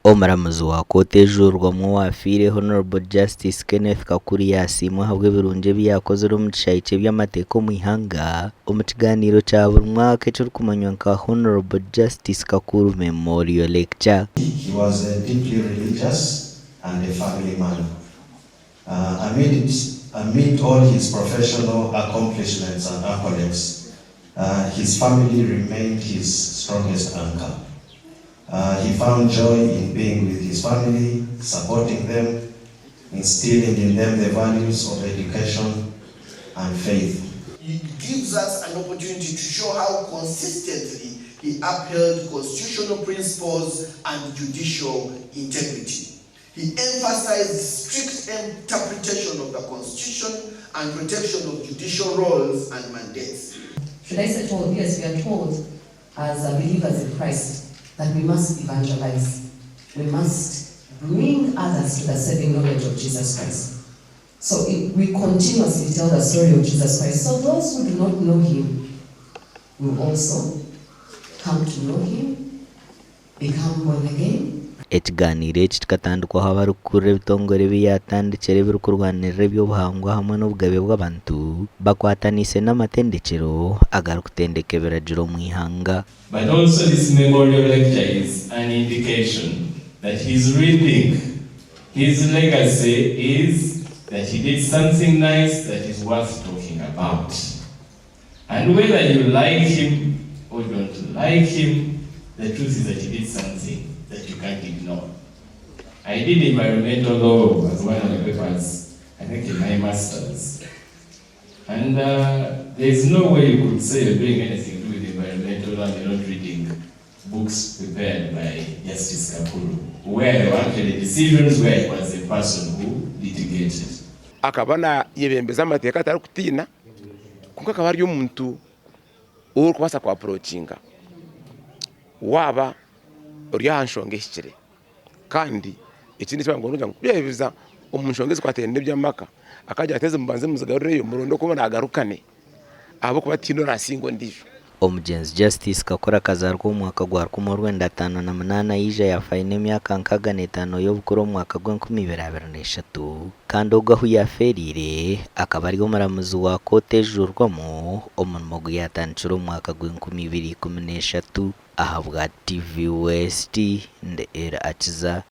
Omuramuzi wa kooti ejurirwamu owaafiire Hon. Justice Kenneth Kakuru yaasiimwa ahabw'ebirungi ebi yaakozire omu kishaayi ky'eby'amateeka omu ihanga omu kigaaniiro kya buri mwaka ekirikumanywa nka Hon. Justice Kakuru Memorial Lecture. He was a deeply religious and a family man. Amid amid all his professional accomplishments and accolades, his family remained his strongest anchor. He found joy in being with his family, supporting them, instilling in them the values of education and faith. It gives us an opportunity to show how consistently he upheld constitutional principles and judicial integrity. He emphasized strict interpretation of the Constitution and protection of judicial roles and mandates. Should I say told? Yes, we are told as believers in Christ that we must evangelize. We must bring others to the saving knowledge of Jesus Christ. So it, we continuously tell the story of Jesus Christ. So those who do not know him will also come to know him, become born again. Ekigaaniiro eki kikatandikwaho abarikukurira ebitongore ebi yaatandikire ebirikurwanirira eby'obuhangwa hamwe n'obugabe bw'abantu bakwataniise n'amatendekyero agarikutendeka ebiragiro omu ihanga. But also this memorial lecture is an indication that he's reaping. His legacy is that he did something nice that is worth talking about. And whether you like him or don't like him, the truth is that he did something that you can't ignore. I did environmental law as one of the papers, I think in my master's. And there's no way you could say you're doing anything to do with environmental law and you're not reading books prepared by Justice Kakuru, where there were actually decisions where he was the person who litigated. Akaba naayebembeza amateeka atarikutiina, kwonka akaba ari omuntu ou orikubaasa kuapproachinga waaba ori aha nshonga ehikire. Kandi ekindi eki baamugambiire ngu kubyebembeza omu nshonga ezikwatiraine n'eby'amaka, akagira ati ezi mubanze muzigarureyo muronde oku muraagarukane ahabw'okuba tihaine oraasinga ondiijo. Omugyenzi Justice Kakuru akazaarwa omu mwaka gwa 1958 yaija yaafa aine emyaka 65 y'obukuru omu mwaka gw'e 2023 kandi ogu ahu yaafeereire akaba ari omuramuzi wa kooti ejururwamu omurimo ogu yaatandikire omu mwaka gw'e 2013 ahabwa TV West ndi Akiza.